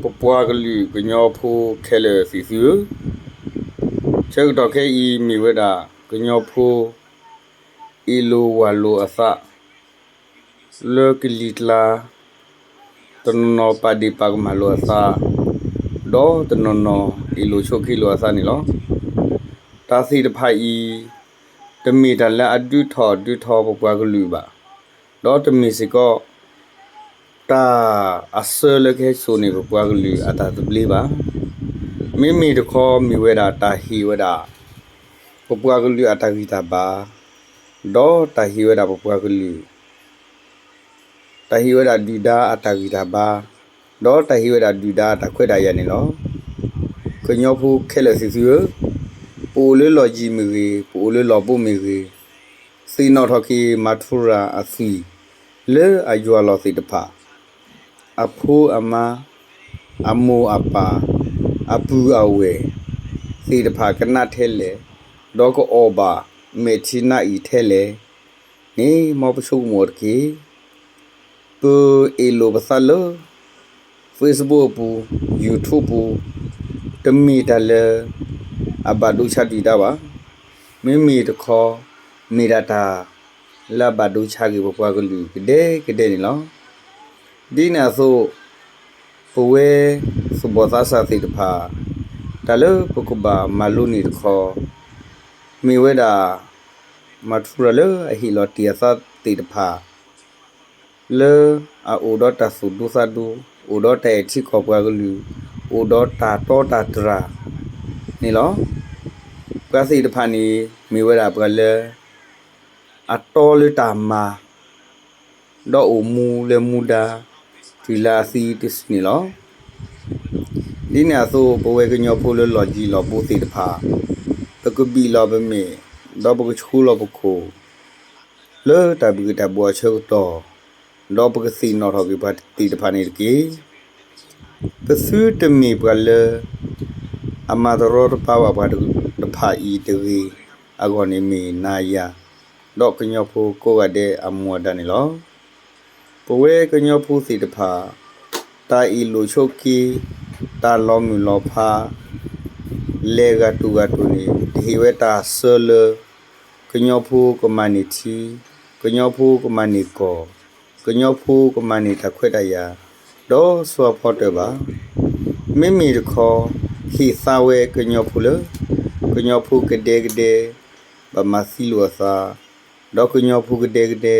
ပပှၤကလုာ်ကညီဖိခဲလၢာ်သ့ၣ်သုဧၢ, ဆၢကတီၢ်ခဲအံၤမ့ၢ်ဝဲဒၣ် ကညီဖိ အ့ၣ်လိာ်ဝၢ်လိာ်အသး လၢကလံၤကျါ, တနီၤနီၤပာ်ဒ့ၣ်ပာ်ကမၣ်လိာ်အသး, ဒီးတနီၤနီၤအ့ၣ်လိာ်ဆိးက့လိာ်အသးန့ၣ်လီၤ. တၢ်သ့ၣ်တဖၣ်အံၤ တမ့ၢ်တၢ်လၢအဒုးထီၣ်ဒုးထီပပှၤကလုာ်ဘၣ်, ဒီးတမ့ၢ်စ့ၢ်ကီး တၢ်အဆၢလၢကဟဲစိာ်န့ၢ်ပပှၤကလုာ်အတၢ်သဘျ့ဘၣ်. မ့မ့ၢ်တခီမ့ၢ်ဝဲဒၣ်တၢ်ဟ့ၣ်ဝဲဒၣ် ပပှၤကလုာ်အတၢ်ဂံၢ်တၢ်ဘါ, ဒီးတၢ်ဟ့ၣ်ဝဲဒၣ်ပပှၤကလုာ် တၢ်ဟ့ၣ်ဝဲဒၣ်ဒုၣ်ဒါအတၢ်ဂံၢ်တၢ်ဘါ, ဒီးတၢ်ဟ့ၣ်ဝဲဒၣ်ဒုၣ်ဒါအတၢ်ခွဲးတၢ်ယာ်န့ၣ်လီၤ. ကညီဖိခဲလၢာ်သ့ၣ်သုဧၢ, ပအိၣ်လၢလီၢ်ယံၤမ့ၢ်ဂ့ၤ, ပအိၣ်လၢလီၢ်ဘိမ့ၢ်ဂ့ၤ, သ့ၣ်နီၣ်ထီၣ်က့ၤမၤထူရၤအသွံၣ် လၢအယွၤလီၤသ့ၣ်တဖၣ် အဖိအမါ, အမိၢ်အပၢ်, အပုၢ်အဝဲၢ် သ့ၣ်တဖၣ်ကနၣ်ထဲလဲၣ်, ဒီးကအီၣ်ဘၣ်မဲာ်ထံနါအံၤထဲလဲၣ်န့ၣ် မ်ပဆိကမိၣ်အီၤတက့ၢ်. ပအ့ၣ်လိာ်ပသးလၢ Facebook အပူၤ, YouTube ပူၤ, တမ့ၢ်တၢ်လၢ အဘၣ်ဒိဆါဒုၣ်ဒါဘၣ်. မ့မ့ၢ်တခီ မ့ၢ်ဒၣ်တၢ် လၢအဘၣ်ဒိဆါက့ၤပပှၤကလုာ်ကဒဲကဒဲန့ၣ်လီၤ. ဒ်န့ၣ်အသိး ပဝဲသူၣ်ဘီၣ်သးစၢ်သ့ၣ်တဖၣ် တၢ်လၢပကဘၣ်မၤလိန့ၢ်တခီ မ့ၢ်ဝဲဒၣ် မၤထူရၤလၢအဟ့ၣ်လီၤတ့ၢ်အသးသ့ၣ်တဖၣ် လၢအအိၣ်ဒီးတၢ်သူၣ်ဒူသးဒူ, အိၣ်ဒီးတၢ်အဲၣ်ထံကီၢ်ပှၤကလုာ်, အိၣ်ဒီးတၢ်တီတၢ်တြၢ်န့ၣ်လီၤ. ပှၤသ့ၣ်တဖၣ်န့ၣ် မ့ၢ်ဝဲဒၣ်ပှၤလၢ အတီလၢတၢ်မၤ ဒီးအိၣ်မူလၢမူဒါ တုၤလၢအသံတစုန့ၣ်လီၤ. ဒ်န့ၣ်အသိး ပဝဲကညီဖိလၢလီၢ်ယံၤလီၢ်ဘူးသ့ၣ်တဖၣ် ပကဘံၣ်လီၤပမဲာ် ဒီးပကဆှိလီၤပခိၣ် လၢတၢ်ဘှံးတၢ်ဘှီၣ်အဆၢကတီၢ်, ဒီးပကသ့ၣ်နီၣ်ထီၣ်က့ၤပှၤသ့ၣ်တဖၣ်န့ၣ်တက့ၢ်. ပသုတမ့ၢ်ပှၤလၢ အမၤတရီတပါဘၣ်ပှၤတဖၣ်အံၤတဂ့ၤအဂီၢ်န့ၣ် မ့ၢ်နၤယၤ ဒီးကညီဖိကိးဂၤဒဲးအမူအဒါန့ၣ်လီၤ. ပဝဲကညီဖိသ့ၣ်တဖၣ် တၢ်အ့ၣ်လိာ်ဆိးက့, တၢ်လီၤမုၢ်လီၤဖး လဲၤဂၤတူၢ်ဂၤတူၢ်န့ၣ် တဟ့ၣ်ဝဲတၢ်ဆၢလၢ ကညီဖိကမၤန့ၢ်ထံ, ကညီဖိကမၤန့ၢ်ကီၢ်, ကညီဖိကမၤန့ၢ်တၢ်ခွဲးတၢ်ယာ် ဒီးဆူအဖီတၢၢ်ဘၣ်. မ့မ့ၢ်တခီ ဟ့ၣ်သါဝဲကညီဖိလၢ ကညီဖိကဒဲကဒဲ ဘၣ်မၤသံလိာ်အသး, ဒီးကညီဖိကဒဲကဒဲ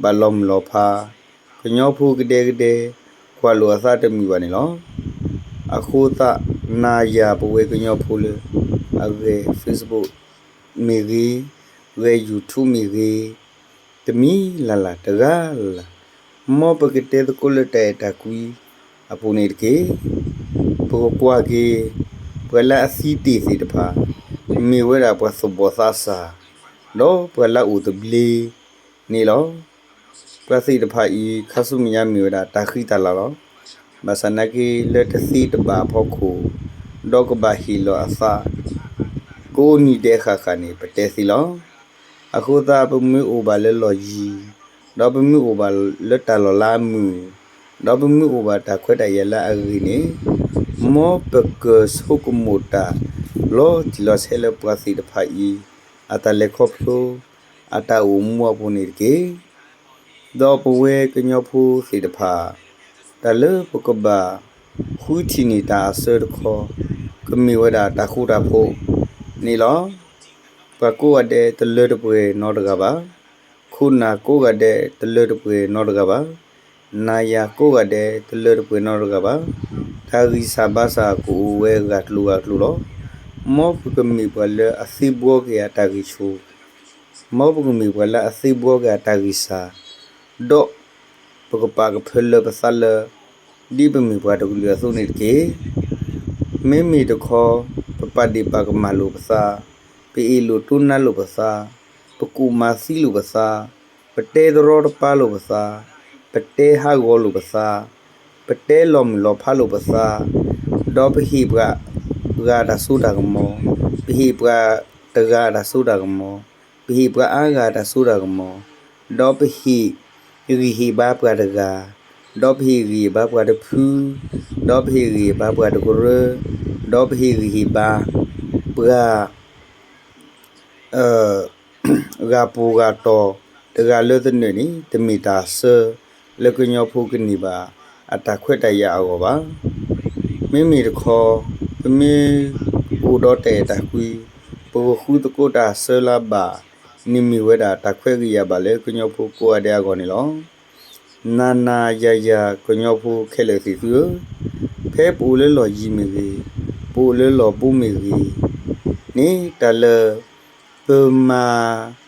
ဘၣ်လီၤမုၢ်လီၤဖး, ကညီဖိကဒဲကဒဲ ကွၢ်လိာ်အသးတမုာ်ဘၣ်န့ၣ်လီၤ. အဃိသတး နၤယၤပဝဲကညီဖိလၢ အဂဲၤ Facebook မ့ၢ်ဂ့ၤ, ဂဲၤ YouTube မ့ၢ်ဂ့ၤ, တမံၤလၢ်လၢ်တဂၤလၢ်လၢ် မ်ပကတဲသကိးလၢတၢ်အဲၣ်တၢ်ကွံအပူၤန့ၣ်တက့ၢ်. ပကကွၢ်က့ၤ ပှၤလၢအသံတ့ၢ်သ့ၣ်တဖၣ် မ့ၢ်ဝဲဒၣ်ပှၤသူၣ်ဘီၣ်သးစၢ် ဒီးပှၤလၢအအိၣ်သဘျ့န့ၣ်လီၤ. ပှၤသ့ၣ်တဖၣ်အံၤ ခါဆူမဲာ်ညါမ့ၢ်ဝဲဒၣ်တၢ်ဃံတၢ်လၤလီၤ. ဘၣ်ဆၣ်နာ်က့လၢတသ့တဘၣ်အဖီခိၣ် ဒီးကဘၣ်ဟ့ၣ်လီၤအသး ကိးနံၤဒဲးဃၣ်ဃၣ်န့ၣ် ပတဲသ့လီၤ. အဃိသတး ပမ့ၢ်အိၣ်ဘၣ်လၢလီၢ်ယံၤ, ဒီးပမ့ၢ်အိၣ်ဘၣ်လၢတၢ်လီၢ်လၢအမုာ်, ဒီးပမ့ၢ်အိၣ်ဘၣ်တၢ်ခွဲးတၢ်ယာ်လၢအဂ့ၤန့ၣ်, မ်ပကဆိကမိၣ်တၢ် လီၤတံၢ်လီၤဆဲးလၢပှၤသ့ၣ်တဖၣ်အံၤ အတၢ်လဲၤခီဖျိ အတၢ်အိၣ်မူအပူၤန့ၣ်တက့ၢ်. ဒီးပဝဲကညီဖိသ့ၣ်တဖၣ် တၢ်လၢပကဘၣ်ဃုထံၣ်န့ၢ်တၢ်အဆၢတခီ ကမ့ၢ်ဝဲဒၣ်တၢ်ဃူတၢ်ဖိးန့ၣ်လီၤ. ပှၤကိးဂၤဒဲးတလၢတပှဲၤနီတဂၤဘၣ်. ခိၣ်နၢ်ကိးဂၤဒဲးတလၢတပှဲၤနီတဂၤဘၣ်. နၤယၤကိးဂၤဒဲးတလၢတပှဲၤနီတဂၤဘၣ်. တၢ်ဂံၢ်စၢ်ဘါစၢ်ကအိၣ်ဝဲဂၤကျိၤဂၤကျိၤလီၤ. မ်ပကမ့ၢ်ပှၤလၢအသ့ဘှီက့ၤအတၢ်ဂံၢ်ဆူၣ်, မ်ပကမ့ၢ်ပှၤလၢအသ့ဘှီက့ၤအတၢ်ဂံၢ်စၢ်, ဒီးပကပာ်ကဖၢလၢပသးလၢ ဒ်ပမ့ၢ်ပှၤတကလုာ်အသိးန့ၣ်တက့ၢ်. မ့မ့ၢ်တခီ ပပာ်ဒ့ၣ်ပာ်ကမၣ်လိာ်ပသး, ပအ့ၣ်လိာ်တိနါလိာ်ပသး, ပကူၣ်မၤသံလိာ်ပသး, ပတဲတရီတပါလိာ်ပသး, ပတဲဟးဂီၤလိာ်ပသး, ပတဲလီၤမုၢ်လီၤဖးလိာ်ပသး, ဒီးပဟ့ၣ်ပှၤဂၤတၢ်စိတၢ်ကမီၤ, ပဟ့ၣ်ပှၤတဂၤတၢ်စိတၢ်ကမီၤ, ပဟ့ၣ်ပှၤအါဂၤတၢ်စိတၢ်ကမီၤ, ဒီးပဟ့ၣ်ဂံၢ်ဟ့ၣ်ဘါပှၤတဂၤ, ဒီးပဟ့ၣ်ဂံၢ်ဘါပှၤတဖု, ဒီးပဟ့ၣ်ဂံၢ်ဘါပှၤတကရၢ, ဒီးပဟ့ၣ်ဂံၢ်ဟ့ၣ်ဘါ ပှၤ ဂၤပူၤဂၤတီၤ တဂၤလၢသနၢၣ်န့ၣ် တမ့ၢ်တၢ်ဆၢလၢကညီဖိကန့ၢ်ဘၣ် အတၢ်ခွဲးတၢ်ယာ်အဂီၢ်ဘၣ်. မ့မ့ၢ်တခီ ပမ့ၢ်အိၣ်ဒီးတၢ်အဲၣ်တၢ်ကွံ, ပကဃုသကိးတၢ်ဆၢလၢဘၣ်န့ၣ် မ့ၢ်ဝဲဒၣ်တၢ်ခွဲးဂံၢ်ယၤဘၣ်လၢကညီဖိကိးဂၤဒဲးအဂီၢ်န့ၣ်လီၤ. နၤနၤယၤယၤကညီဖိခဲလၢာ်သ့ၣ်သုဧၢ, ဖဲပအိၣ်လၢလီၢ်ယံၤမ့ၢ်ဂ့ၤ, ပအိၣ်လၢလီၢ်ဘူးမ့ၢ်ဂ့ၤန့ၣ် တၢ်လၢ ပမၤ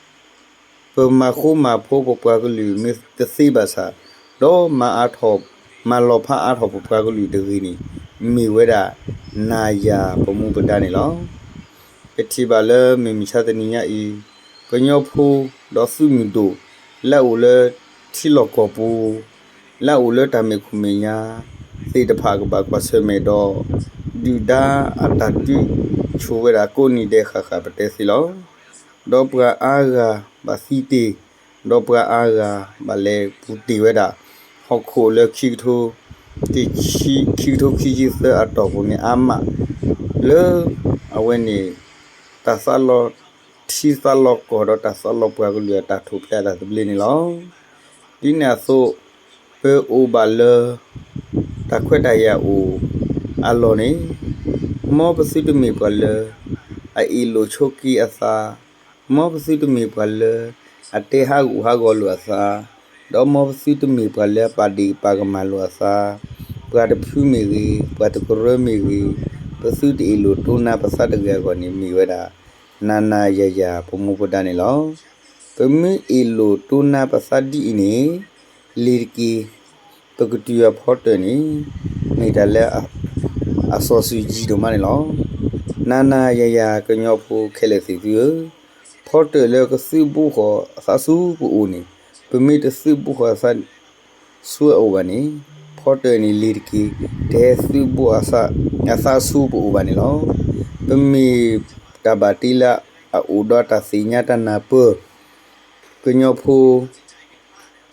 ပမၤဃူမၤဖိးပပှၤကလုာ်မ့ၢ်တသ့ဘၣ်ဆၣ်, ဒီးမၤအါထီၣ် မၤလီၤဖးအါထီၣ်ပပှၤကလုာ်တဂ့ၤန့ၣ် မ့ၢ်ဝဲဒၣ် နၤယၤပမူပဒါန့ၣ်လီၤ. ပထံၣ်ဘၣ်လၢမုၢ်မဆါတနံၤညါအံၤ, ကညီဖိဒီးသုးမုၢ်ဒိၣ် လၢအအိၣ်လၢထံလီၢ်ကီၢ်ပူၤ, လၢအအိၣ်လၢတၢ်မဲာ်ခိၣ်မဲာ်ညါသ့ၣ်တဖၣ် ကဘၣ်ကွၢ်ဆၢၣ်မဲာ်ဒီး ဒုၣ်ဒါအတၢ်တုာ်ဆိၣ်ဝဲဒၣ်ကိးနံၤဒဲးဃၣ်ဃၣ်ပတဲသ့လီၤ. ဒီးပှၤအါဂၤဘၣ်သံတ့ၢ်, ဒီးပှၤအါဂၤဘၣ်လဲၤပူၤတ့ၢ်ဝဲဒၣ် ဟီၣ်ခိၣ်လၢ ခံကထိခံဆံသၢအတီၢ်ပူၤန့ၣ်အါမး, လၢအဝဲန့ၣ် တၢ်သးလီထံသးလီကီၢ်ဒီးတၢ်သးလီပှၤကလုာ်အတၢ်ထိၣ်ဖျဲးအတၢ်သဘျ့န့ၣ်လီၤ. ဒ်န့ၣ်အသိး ပအိၣ်ဘၣ်လၢ တၢ်ခွဲးတၢ်ယာ်အိၣ်အလီၢ်န့ၣ်, မ်ပသုတမ့ၢ်ပှၤလၢ အအ့ၣ်လိာ်ဆိးက့အသး, မ်ပသုတမ့ၢ်ပှၤလၢ အတဲဟးဂူာ်ဟးဂီၤလိာ်အသး, ဒီးမ်ပသုတမ့ၢ်ပှၤလၢအပာ်ဒ့ၣ်ပာ်ကမၣ်လိာ်အသး, ပှၤတဖုမ့ၢ်ဂ့ၤ, ပှၤတကရၢမ့ၢ်ဂ့ၤ, ပသုတအ့ၣ်လိာ်တိနါပသးတဂ့ၤအဂီၢ်န့ၣ် မ့ၢ်ဝဲဒၣ် နၤနၤယၤယၤပမူပဒါန့ၣ်လီၤ. ပမ့ၢ်အ့ၣ်လိာ်တိနါပသးဒ်အံၤန့ၣ် လ့ၤတက့ၢ်, ပကတုၤအဖီတၢၣ်န့ၣ် မ့ၢ်တၢ်လၢ အစီၤစုၤယံၤဒိၣ်မးန့ၣ်လီၤ. နၤနၤယၤယၤကညီဖိခဲလၢာ်သ့ၣ်သုဧၢ, ဖီတၢၣ်လၢကသုးဘူးဃီၤအသးဆူပအိၣ်န့ၣ်, ပမ့ၢ်တသုးဘူးဃီၤအသး ဆူအအိၣ်ဘၣ်န့ၣ်, ဖီတၢၣ်န့ၣ်လ့ၤတက့ၢ်, တဟဲသုးဘူးအသး အသးဆူပအိၣ်ဘၣ်န့ၣ်လီၤ. ပမ့ၢ်တၢ်ဘၣ်တ့လၢအအိၣ်ဒီးတၢ်သ့ၣ်ညါတၢ်နၢ်ပၢၢ် ကညီဖိ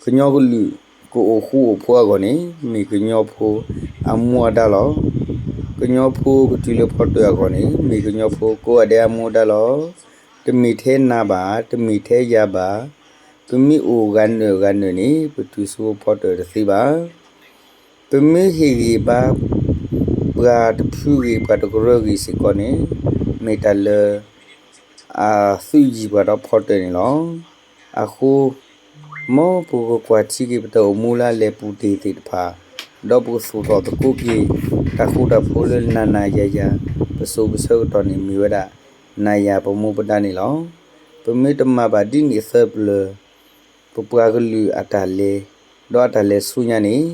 ကညီကလုာ်ကအိၣ်ဃူအိၣ်ဖိးအဂီၢ်န့ၣ် မ့ၢ်ကညီဖိအမူအဒါလီၤ. ကညီဖိကတုၤလၢဖီတၢၣ်အဂီၢ်န့ၣ် မ့ၢ်ကညီဖိကိးဂၤဒဲးအမူအဒါလီၤ. တမ့ၢ်ထဲနၤဘၣ်, တမ့ၢ်ထဲယၤဘၣ်, ပမ့ၢ်အိၣ်ဂၤနၢၤဂၤနၢၤန့ၣ် ပတုၤဆူဖီတၢၣ်တသ့ဘၣ်. ပမ့ၢ်ဟ့ၣ်ဂံၢ်ဘါ ပှၤတဖုဂ့ၤ ပှၤတကရၢဂ့ၤစ့ၢ်ကီးန့ၣ် မ့ၢ်တၢ်လၢ အသုးယံၤပှၤဒီးဖီတၢၣ်န့ၣ်လီၤ. အဃိ မ်ပကကွၢ်ထံက့ၤပတၢ်အိၣ်မူလၢအလဲၤပူၤတ့ၢ်သ့ၣ်တဖၣ်, ဒီးပကသူၣ်ထီၣ်သကိးက့ၤ တၢ်ဃူတၢ်ဖိးလၢနၤနၤယၤယၤ ပစိၤပဆၢကတီၢ်န့ၣ် မ့ၢ်ဝဲဒၣ် နၤယၤပမူပဒါန့ၣ်လီၤ. ပမ့ၢ်တမၤဘၣ်ဒ်န့ၣ်အသၢပျၢၤ ပပှၤကလုာ်အတၢ်လဲၤ ဒီးအတၢ်လဲၤဆူညါန့ၣ်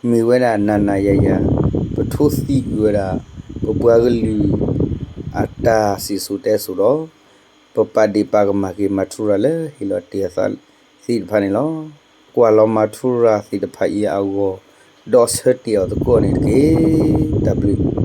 မ့ၢ်ဝဲဒၣ်နၤနၤယၤယၤ ပထိသံကွံာ်ဝဲဒၣ် ပပှၤကလုာ်အတၢ်စံၣ်စိၤတဲစိၤဒီး ပပာ်ဒ့ၣ်ပာ်ကမၣ်က့ၤမၤထူရၤလၢဟ့ၣ်လီၤတ့ၢ်အသးသ့ၣ်တဖၣ်န့ၣ်လီၤ. ကွၢ်လီၤမၤထူရၤသ့ၣ်တဖၣ်အံၤအဂီၢ် ဒီးဆၢတဲာ်အီၤသကိးန့ၣ်တက့ၢ်. တၢ်ဘျုး